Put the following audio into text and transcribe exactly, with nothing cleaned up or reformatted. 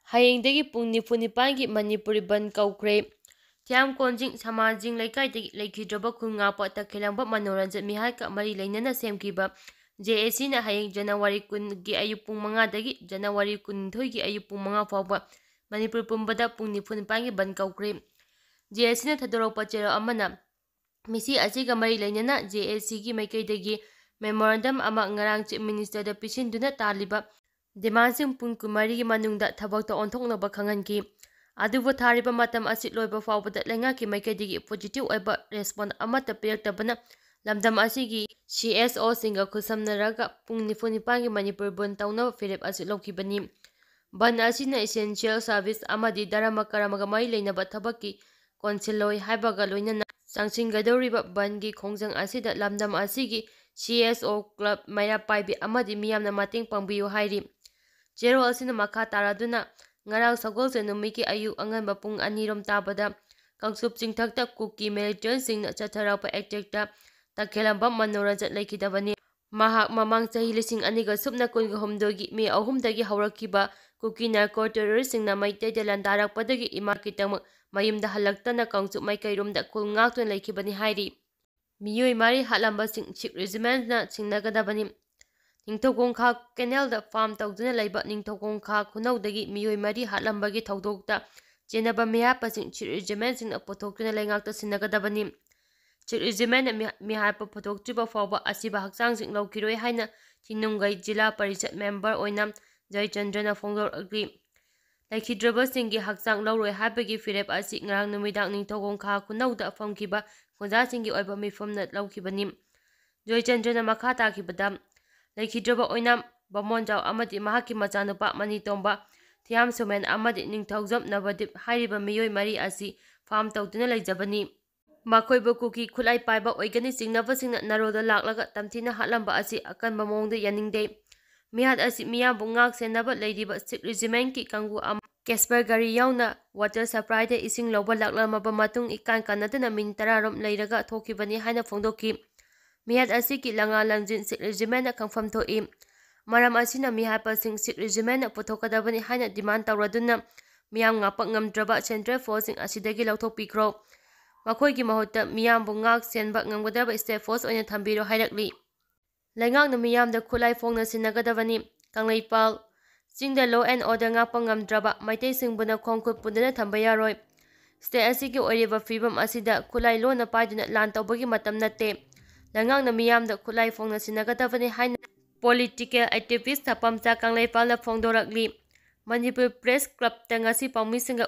ꯍꯌꯦꯡꯗꯒꯤ ꯄꯨꯡ ꯅꯤꯐꯨ ꯅꯤꯄꯥꯟꯒꯤ ꯃꯅꯤꯄꯨꯔꯤ ꯕꯟ ꯀꯧꯈ꯭ꯔꯦ꯫ ꯊꯤꯌꯥꯝ ꯀꯣꯟꯖꯤꯡ ꯁꯃꯥꯖꯤꯡ ꯂꯩꯀꯥꯏꯗꯒꯤ ꯂꯩꯈꯤꯗ꯭ꯔꯕ ꯈꯨꯜ ꯉꯥꯛꯄ ꯇꯈꯦꯂꯝꯕ ꯃꯅꯣꯔꯟꯖꯟ ꯃꯤꯍꯥꯠꯀ ꯃꯔꯤ ꯂꯩꯅꯅ ꯁꯦꯝꯈꯤꯕ ꯖꯦ ꯑꯦ ꯁꯤꯅ ꯍꯌꯦꯡ ꯖꯅꯋꯥꯔꯤ ꯀꯨꯟꯒꯤ ꯑꯌꯨꯛ ꯄꯨꯡ ꯃꯉꯥꯗꯒꯤ ꯖꯅꯋꯥꯔꯤ ꯀꯨꯟꯅꯤꯊꯣꯏꯒꯤ ꯑꯌꯨꯛ ꯄꯨꯡ ꯃꯉꯥ ꯐꯥꯎꯕ ꯃꯅꯤꯄꯨꯔ ꯄꯨꯝꯕꯗ ꯄꯨꯡ ꯅꯤꯐꯨ ꯅꯤꯄꯥꯟꯒꯤ ꯕꯟ ꯀꯧꯈ꯭ꯔꯦ꯫ ꯖꯦ ꯑꯦ ꯁꯤꯅ ꯊꯥꯗꯣꯔꯛꯄ ꯆꯦꯔꯣꯜ ꯑꯃꯅ ꯃꯤꯁꯤ ꯑꯁꯤꯒ ꯃꯔꯤ ꯂꯩꯅꯅ ꯖꯦ ꯑꯦ ꯁꯤꯒꯤ ꯃꯥꯏꯀꯩꯗꯒꯤ ꯃꯦꯃꯣꯔꯦꯟꯗꯝ ꯑꯃ ꯉꯔꯥꯡ ꯆꯤꯐ ꯃꯤꯅꯤꯁꯇꯔꯗ ꯄꯤꯁꯤꯟꯗꯨꯅ ꯇꯥꯜꯂꯤꯕ ꯗꯤꯃꯥꯟꯁꯤꯡ ꯄꯨꯡ ꯀꯨꯟꯃꯔꯤꯒꯤ ꯃꯅꯨꯡꯗ ꯊꯕꯛꯇ ꯑꯣꯟꯊꯣꯛꯅꯕ ꯈꯪꯍꯟꯈꯤ꯫ ꯑꯗꯨꯕꯨ ꯊꯥꯔꯤꯕ ꯃꯇꯝ ꯑꯁꯤ ꯂꯣꯏꯕ ꯐꯥꯎꯕꯗ ꯂꯩꯉꯥꯛꯀꯤ ꯃꯥꯏꯀꯩꯗꯒꯤ ꯄꯣꯖꯤꯇꯤꯚ ꯑꯣꯏꯕ ꯔꯦꯁꯄꯣꯟ ꯑꯃꯠꯇ ꯄꯤꯔꯛꯇꯕꯅ ꯂꯝꯗꯝ ꯑꯁꯤꯒꯤ ꯁꯤ ꯑꯦꯁ ꯑꯣꯁꯤꯡꯒ ꯈꯨꯠꯁꯝꯅꯔꯒ ꯄꯨꯡ ꯅꯤꯐꯨ ꯅꯤꯄꯥꯟꯒꯤ ꯃꯅꯤꯄꯨꯔ ꯕꯟ ꯇꯧꯅꯕ ꯐꯤꯔꯦꯞ ꯑꯁꯤ ꯂꯧꯈꯤꯕꯅꯤ꯫ ꯕꯟ ꯑꯁꯤꯅ ꯏꯁꯦꯟꯁꯤꯌꯦꯜ ꯁꯥꯔꯚꯤꯁ ꯑꯃꯗꯤ ꯙꯔꯃ ꯀꯔꯃꯒ ꯃꯔꯤ ꯂꯩꯅꯕ ꯊꯕꯛꯀꯤ ꯀꯣꯟꯁꯤꯜꯂꯣꯏ ꯍꯥꯏꯕꯒ ꯂꯣꯏꯅꯅ ꯆꯪꯁꯤꯟꯒꯗꯧꯔꯤꯕ ꯕꯟꯒꯤ ꯈꯣꯡꯖꯪ ꯑꯁꯤꯗ ꯂꯝꯗꯝ ꯑꯁꯤꯒꯤ ꯁꯤ ꯑꯦꯁ ꯑꯣ ꯀ꯭ꯂꯕ, ꯃꯩꯔꯥ ꯄꯥꯏꯕꯤ ꯑꯃꯗꯤ ꯃꯤꯌꯥꯝꯅ ꯃꯇꯦꯡ ꯄꯥꯡꯕꯤꯌꯨ ꯍꯥꯏꯔꯤ꯫ ꯆꯦꯔꯣꯜ ꯑꯁꯤꯅ ꯃꯈꯥ ꯇꯥꯔꯗꯨꯅ ꯉꯔꯥꯡ ꯁꯒꯣꯜꯁꯦꯟ ꯅꯨꯃꯤꯠꯀꯤ ꯑꯌꯨꯛ ꯑꯉꯟꯕ ꯄꯨꯡ ꯑꯅꯤ ꯔꯣꯝ ꯇꯥꯕꯗ ꯀꯥꯡꯆꯨꯞ ꯆꯤꯡꯊꯛꯇ ꯀꯨꯀꯤ ꯃꯤꯂꯤꯇꯦꯟꯁꯤꯡꯅ ꯆꯠꯊꯔꯛꯄ ꯑꯦꯇꯦꯛꯇ ꯇꯈꯦꯂꯝꯕꯝ ꯃꯅꯣꯔꯟꯖꯟ ꯂꯩꯈꯤꯗꯕꯅꯤ꯫ ꯃꯍꯥꯛ ꯃꯃꯥꯡ ꯆꯍꯤ ꯂꯤꯁꯤꯡ ꯑꯅꯤꯒ ꯁꯨꯞꯅ ꯀꯨꯟꯒ ꯍꯨꯝꯗꯣꯏꯒꯤ ꯃꯦ ꯑꯍꯨꯝꯗꯒꯤ ꯍꯧꯔꯛꯈꯤꯕ ꯀꯨꯀꯤ ꯅꯥꯔꯀꯣ ꯇꯦꯔꯣꯔꯤꯁꯁꯤꯡꯅ ꯃꯩꯇꯩꯗ ꯂꯥꯟꯗꯥꯔꯛꯄꯗꯒꯤ ꯏꯃꯥꯒꯤꯗꯃꯛ ꯃꯌꯨꯝꯗ ꯍꯜꯂꯛꯇꯅ ꯀꯥꯡꯆꯨꯞ ꯃꯥꯏꯀꯩꯔꯣꯝꯗ ꯈꯨꯜ ꯉꯥꯛꯇꯨꯅ ꯂꯩꯈꯤꯕꯅꯤ ꯍꯥꯏꯔꯤ꯫ ꯃꯤꯑꯣꯏ ꯃꯔꯤ ꯍꯥꯠꯂꯝꯕꯁꯤꯡ ꯁꯤꯈ ꯔꯦꯖꯤꯃꯦꯟꯠꯅ ꯁꯤꯡꯅꯒꯗꯕꯅꯤ꯫ ꯅꯤꯡꯊꯧꯈꯣꯡꯈꯥ ꯀꯦꯅꯦꯜꯗ ꯐꯥꯔꯝ ꯇꯧꯗꯨꯅ ꯂꯩꯕ ꯅꯤꯡꯊꯧꯈꯣꯡꯈꯥ ꯈꯨꯅꯧꯗꯒꯤ ꯃꯤꯑꯣꯏ ꯃꯔꯤ ꯍꯥꯠꯂꯝꯕꯒꯤ ꯊꯧꯗꯣꯛꯇ ꯆꯦꯟꯅꯕ ꯃꯤꯍꯥꯠꯄꯁꯤꯡ ꯁꯤꯈ ꯔꯦꯖꯤꯃꯦꯟꯠꯁꯤꯡꯅ ꯄꯨꯊꯣꯛꯇꯨꯅ ꯂꯩꯉꯥꯛꯇ ꯁꯤꯟꯅꯒꯗꯕꯅꯤ꯫ ꯁꯤꯈ ꯔꯦꯖꯤꯃꯦꯟꯠꯅ ꯃꯤ-, ꯃꯤꯍꯥꯠꯄ ꯄꯨꯊꯣꯛꯇ꯭ꯔꯤꯕ ꯐꯥꯎꯕ ꯑꯁꯤꯕ ꯍꯛꯆꯥꯡꯁꯤꯡ ꯂꯧꯈꯤꯔꯣꯏ ꯍꯥꯏꯅ ꯊꯤꯅꯨꯡꯒꯩ ꯖꯤꯂꯥ ꯄꯔꯤꯁꯠ ꯃꯦꯝꯕꯔ ꯑꯣꯏꯅ ꯖꯌꯆꯟꯗ꯭ꯔꯅ ꯐꯣꯡꯗꯣꯔꯛꯂꯤ꯫ ꯂꯩꯈꯤꯗ꯭ꯔꯕꯁꯤꯡꯒꯤ ꯍꯛꯆꯥꯡ ꯂꯧꯔꯣꯏ ꯍꯥꯏꯕꯒꯤ ꯐꯤꯔꯦꯞ ꯑꯁꯤ ꯉꯔꯥꯡ ꯅꯨꯃꯤꯗꯥꯡ ꯅꯤꯡꯊꯧꯈꯣꯡꯈꯥ ꯈꯨꯅꯧꯗ ꯐꯝꯈꯤꯕ ꯈꯨꯟꯖꯥꯁꯤꯡꯒꯤ ꯑꯣꯏꯕ ꯃꯤꯐꯝꯅ ꯂꯧꯈꯤꯕꯅꯤ꯫ ꯖꯣꯏꯆꯟꯗ꯭ꯔꯅ ꯃꯈꯥ ꯇꯥꯈꯤꯕꯗ, ꯂꯩꯈꯤꯗ꯭ꯔꯕ ꯑꯣꯏꯅꯥꯝ ꯕꯥꯃꯣꯟꯖꯥꯎ ꯑꯃꯗꯤ ꯃꯍꯥꯛꯀꯤ ꯃꯆꯥꯅꯨꯄꯥ ꯃꯅꯤꯇꯣꯝꯕ ꯊꯤꯌꯥꯝ ꯁꯣꯃꯦꯟ ꯑꯃꯗꯤ ꯅꯤꯡꯊꯧꯖꯝ ꯅꯕꯗꯤꯞ ꯍꯥꯏꯔꯤꯕ ꯃꯤꯑꯣꯏ ꯃꯔꯤ ꯑꯁꯤ ꯐꯥꯔꯝ ꯇꯧꯗꯨꯅ ꯂꯩꯖꯕꯅꯤ꯫ ꯃꯈꯣꯏꯕꯨ ꯀꯨꯀꯤ ꯈꯨꯠꯂꯥꯏ ꯄꯥꯏꯕ ꯑꯣꯏꯒꯅꯤ ꯆꯤꯡꯅꯕꯁꯤꯡꯅ ꯅꯔꯣꯜꯗ ꯂꯥꯛꯂꯒ ꯇꯝꯊꯤꯅ ꯍꯥꯠꯂꯝꯕ ꯑꯁꯤ ꯑꯀꯟꯕ ꯃꯑꯣꯡꯗ ꯌꯥꯅꯤꯡꯗꯦ꯫ ꯃꯤꯍꯥꯠ ꯑꯁꯤ ꯃꯤꯌꯥꯝꯕꯨ ꯉꯥꯛ ꯁꯦꯟꯅꯕ ꯂꯩꯔꯤꯕ ꯁꯤꯈ ꯔꯦꯖꯤꯃꯦꯟꯠꯀꯤ ꯀꯥꯡꯕꯨ ꯑꯃ ꯀꯦꯁꯄꯔ ꯒꯥꯔꯤ ꯌꯥꯎꯅ ꯋꯥꯇꯔ ꯁꯄ꯭ꯂꯥꯏꯗ ꯏꯁꯤꯡ ꯂꯧꯕ ꯂꯥꯛꯂꯝꯃꯕ ꯃꯇꯨꯡ ꯏꯀꯥꯟ ꯀꯥꯟꯅꯗꯅ ꯃꯤꯅꯤꯠ ꯇꯔꯥꯔꯣꯝ ꯂꯩꯔꯒ ꯊꯣꯛꯈꯤꯕꯅꯤ ꯍꯥꯏꯅ ꯐꯣꯡꯗꯣꯛꯈꯤ꯫ ꯃꯤꯍꯥꯠ ꯑꯁꯤꯒꯤ ꯂꯪꯉꯥ ꯂꯪꯖꯤꯟ ꯁꯤꯈ ꯔꯦꯖꯤꯃꯦꯟꯠꯅ ꯈꯪꯐꯝ ꯊꯣꯛꯏ꯫ ꯃꯔꯝ ꯑꯁꯤꯅ ꯃꯤꯍꯥꯠꯄꯁꯤꯡ ꯁꯤꯈ ꯔꯦꯖꯤꯃꯦꯟꯅ ꯄꯨꯊꯣꯛꯀꯗꯕꯅꯤ ꯍꯥꯏꯅ ꯗꯤꯃꯥꯟ ꯇꯧꯔꯗꯨꯅ ꯃꯤꯌꯥꯝ ꯉꯥꯛꯄ ꯉꯝꯗ꯭ꯔꯕ ꯁꯦꯟꯇ꯭ꯔꯦꯜ ꯐꯣꯔꯁꯁꯤꯡ ꯑꯁꯤꯗꯒꯤ ꯂꯧꯊꯣꯛꯄꯤꯈ꯭ꯔꯣ꯫ ꯃꯈꯣꯏꯒꯤ ꯃꯍꯨꯠꯇ ꯃꯤꯌꯥꯝꯕꯨ ꯉꯥꯛ ꯁꯦꯟꯕ ꯉꯝꯒꯗꯕ ꯁ꯭ꯇꯦꯠ ꯐꯣꯔꯁ ꯑꯣꯏꯅ ꯊꯝꯕꯤꯔꯣ ꯍꯥꯏꯔꯛꯂꯤ꯫ ꯂꯩꯉꯥꯛꯅ ꯃꯤꯌꯥꯝꯗ ꯈꯨꯠꯂꯥꯏ ꯐꯣꯡꯅ ꯁꯤꯟꯅꯒꯗꯕꯅꯤ꯫ ꯀꯪꯂꯩꯄꯥꯜ꯫ ꯆꯤꯡꯗ law and order ꯉꯥꯛꯄ ꯉꯝꯗ꯭ꯔꯕ ꯃꯩꯇꯩꯁꯤꯡꯕꯨꯅ ꯈꯣꯡ ꯈꯨꯠ ꯄꯨꯟꯗꯨꯅ ꯊꯝꯕ ꯌꯥꯔꯣꯏ꯫ ꯁ꯭ꯇꯦꯠ ꯑꯁꯤꯒꯤ ꯑꯣꯏꯔꯤꯕ ꯐꯤꯕꯝ ꯑꯁꯤꯗ ꯈꯨꯠꯂꯥꯏ ꯂꯣꯟꯅ ꯄꯥꯏꯗꯨꯅ ꯂꯥꯟ ꯇꯧꯕꯒꯤ ꯃꯇꯝ ꯅꯠꯇꯦ꯫ ꯂꯩꯉꯥꯛꯅ ꯃꯤꯌꯥꯝꯗ ꯈꯨꯠꯂꯥꯏ ꯐꯣꯡꯅ ꯁꯤꯟꯅꯒꯗꯕꯅꯤ ꯍꯥꯏꯅ ꯄꯣꯂꯤꯇꯤꯀꯦꯜ ꯑꯦꯛꯇꯤꯚꯤꯁ ꯊꯄꯝꯆꯥ ꯀꯪꯂꯩꯄꯥꯜꯅ ꯐꯣꯡꯗꯣꯔꯛꯂꯤ꯫ ꯃꯅꯤꯄꯨꯔ ꯄ꯭ꯔꯦꯁ ꯀ꯭ꯂꯕꯇ ꯉꯁꯤ ꯄꯥꯎꯃꯤꯁꯤꯡꯒ